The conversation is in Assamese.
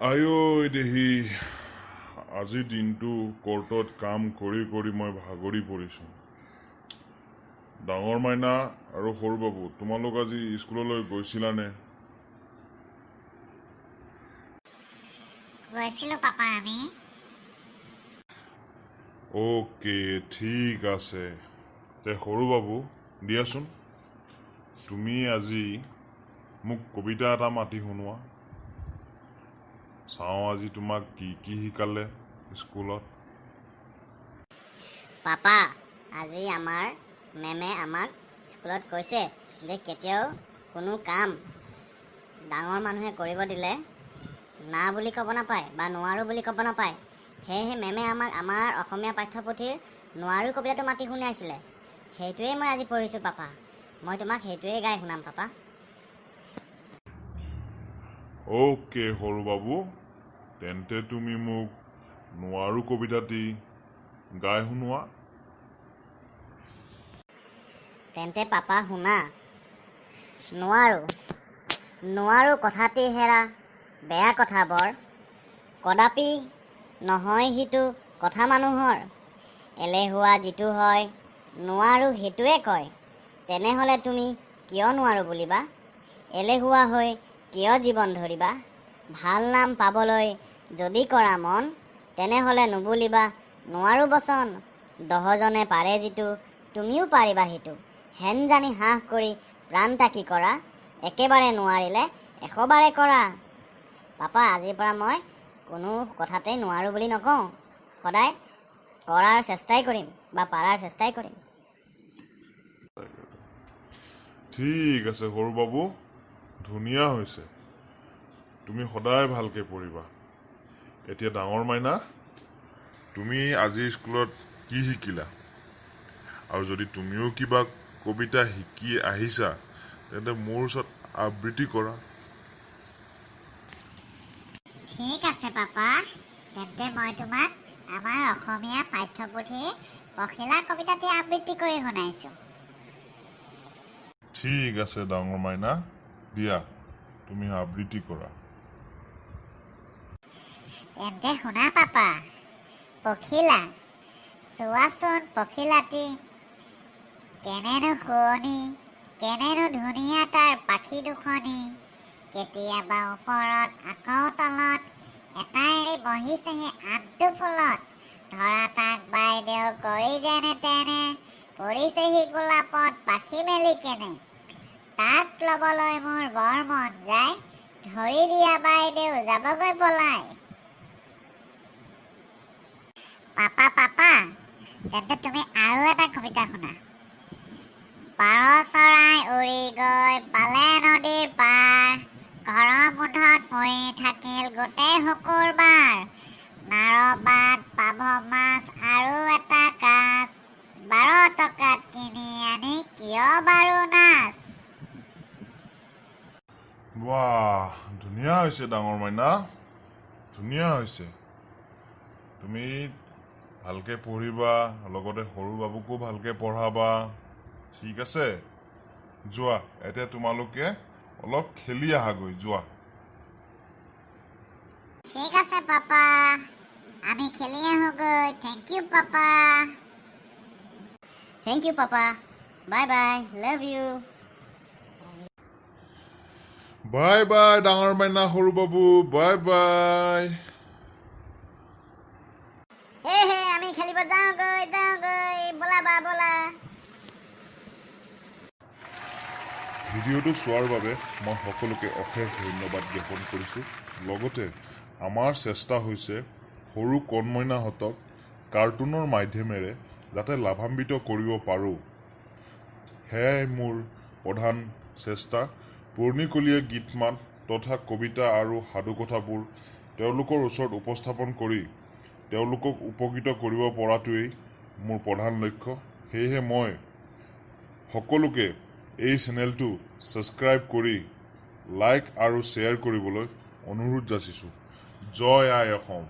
আঐ দেহি, আজিৰ দিনটো কৰ্টত কাম কৰি কৰি মই ভাগৰি পৰিছোঁ। ডাঙৰ মাইনা আৰু সৰু বাবু, তোমালোক আজি স্কুললৈ গৈছিলানে? গৈছিলোঁ পাপা আমি। অ'কে, ঠিক আছে। তে সৰু বাবু, দিয়াচোন তুমি আজি মোক কবিতা এটা মাতি শুনোৱা। চাওঁ আজি তোমাক কি কি শিকালে স্কুলত। পাপা, আজি আমাৰ মেমে আমাক স্কুলত কৈছে যে কেতিয়াও কোনো কাম ডাঙৰ মানুহে কৰিব দিলে না বুলি ক'ব নাপায় বা নোৱাৰোঁ বুলি ক'ব নাপায়। সেয়েহে মেমে আমাক আমাৰ অসমীয়া পাঠ্যপুথিৰ নোৱাৰোঁ কবিতাটো মাতি শুনাইছিলে। সেইটোৱেই মই আজি পঢ়িছোঁ পাপা। মই তোমাক সেইটোৱেই গাই শুনাম পাপা। অ'কে সৰু বাবু, তেন্তে তুমি মোক নোৱাৰোঁ কবিতাটি গাই শুনোৱা। তেন্তে পাপা শুনা। নোৱাৰোঁ নোৱাৰোঁ কথাটি হেৰা বেয়া কথা বৰ, কদাপি নহয় সিটো কথা মানুহৰ। এলেহুৱা যিটো হয় নোৱাৰোঁ সেইটোৱে কয়, তেনেহ'লে তুমি কিয় নোৱাৰোঁ বুলিবা? এলেহুৱা হৈ কিয় জীৱন ধৰিবা? ভাল নাম পাবলৈ যদি কৰা মন, তেনেহ'লে নুবুলিবা নোৱাৰোঁ বচন। দহজনে পাৰে যিটো তুমিও পাৰিবা সিটো, হেন জানি সাহ কৰি প্ৰাণ টাকি কৰা, একেবাৰে নোৱাৰিলে এশবাৰে কৰা। পাপা, আজিৰ পৰা মই কোনো কথাতেই নোৱাৰোঁ বুলি নকওঁ, সদায় কৰাৰ চেষ্টাই কৰিম বা পাৰাৰ চেষ্টাই কৰিম। ঠিক আছে সৰু বাবু, ধুনীয়া হৈছে। তুমি সদায় ভালকৈ পঢ়িবা। এতিয়া ডাঙৰ মাইনা, তুমি আজি স্কুলত কি শিকিলা? আৰু যদি তুমিও কিবা কবিতা শিকি আহিছা, তেন্তে মোৰ ওচৰত আবৃত্তি কৰা। ঠিক আছে পাপা, তেন্তে মই তোমাক আমাৰ অসমীয়া পাঠ্যপুথিৰ পখিলা কবিতাটি আবৃত্তি কৰি শুনাইছোঁ। ঠিক আছে ডাঙৰ মাইনা, দিয়া তুমি আবৃত্তি কৰা। তেন্তে শুনা পাপা। পখিলা, চোৱাচোন পখিলাটি, কেনেনো শুৱনি, কেনেনো ধুনীয়া তাৰ পাখি দুখনি। কেতিয়াবা ওপৰত আকৌ তলত, এটা এৰি বহিছেহি আনটো ফুলত। ধৰা তাক বাইদেউ কৰি যেনে তেনে, পৰিছেহি গোলাপত পাখি মেলি কেনে। তাক ল'বলৈ মোৰ বৰ মন যায়, ধৰি দিয়া বাইদেউ যাবগৈ পলাই। পাপা পাপা, তেন্তে তুমি আৰু এটা কবিতা শুনা। পাৰ চৰাই উৰি গৈ পালে নদীৰ পাৰ, ঘৰৰ মুধত পৰি থাকিল গোটেই শুকুৰবাৰ। নাৰবাত পাভ মাছ আৰু এটা কাছ, 12 টকাত কিনি আনি কিয় বাৰু নাচ। বাহ, ধুনীয়া হৈছে ডাঙৰ মাইনা, ধুনীয়া হৈছে। তুমি ভালকৈ পঢ়িবা, লগতে সৰু বাবুকো ভালকৈ পঢ়াবা, ঠিক আছে? যোৱা, এতিয়া তোমালোকে অলপ খেলি আহাগৈ যোৱা। ঠিক আছে পাপা, আমি খেলি আহোঁগৈ। Thank you papa. Thank you papa, bye bye, love you. Bye bye ডাঙৰ মাইনা, সৰু বাবু, বাই বাই। হে হে, আমি খেলিব যাওঁগৈ যাওঁগৈ, ব'লা বা ব'লা। ভিডিঅ'টো চোৱাৰ বাবে মই সকলোকে অশেষ ধন্যবাদ জ্ঞাপন কৰিছোঁ। লগতে আমাৰ চেষ্টা হৈছে সৰু কণমইনাহঁতক কাৰ্টুনৰ মাধ্যমেৰে যাতে লাভান্বিত কৰিব পাৰোঁ, সেয়াই মোৰ প্ৰধান চেষ্টা। পুৰণিকলীয়া গীত মাত তথা কবিতা আৰু সাধুকথাবোৰ তেওঁলোকৰ ওচৰত উপস্থাপন কৰি তেওঁলোকক উপকৃত কৰিব পৰাটোৱেই মোৰ প্ৰধান লক্ষ্য। সেয়েহে মই সকলোকে এই চেনেলটো ছাবস্ক্ৰাইব কৰি লাইক আৰু শ্বেয়াৰ কৰিবলৈ অনুৰোধ যাচিছোঁ। জয় আই অসম।